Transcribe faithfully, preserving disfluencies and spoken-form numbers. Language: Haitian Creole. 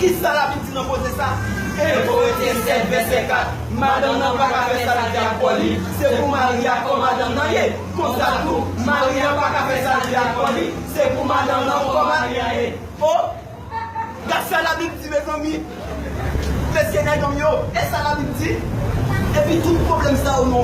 Kisa Labib di nan koze sa? Ebre treize vèsè kat. Madanm nan pa ka fè sa l vle ak kò li. Se pou mari a kò madanm nan ye. Konsa tou, mari a pa ka fè sa l vle ak kò li. Se pou madanm nan kò mari a ye. O! Gad sa Labib di, mezanmi. Mesye, nèg an m yo, e sa Labib di. Epi tout pwoblèm sa yo, nou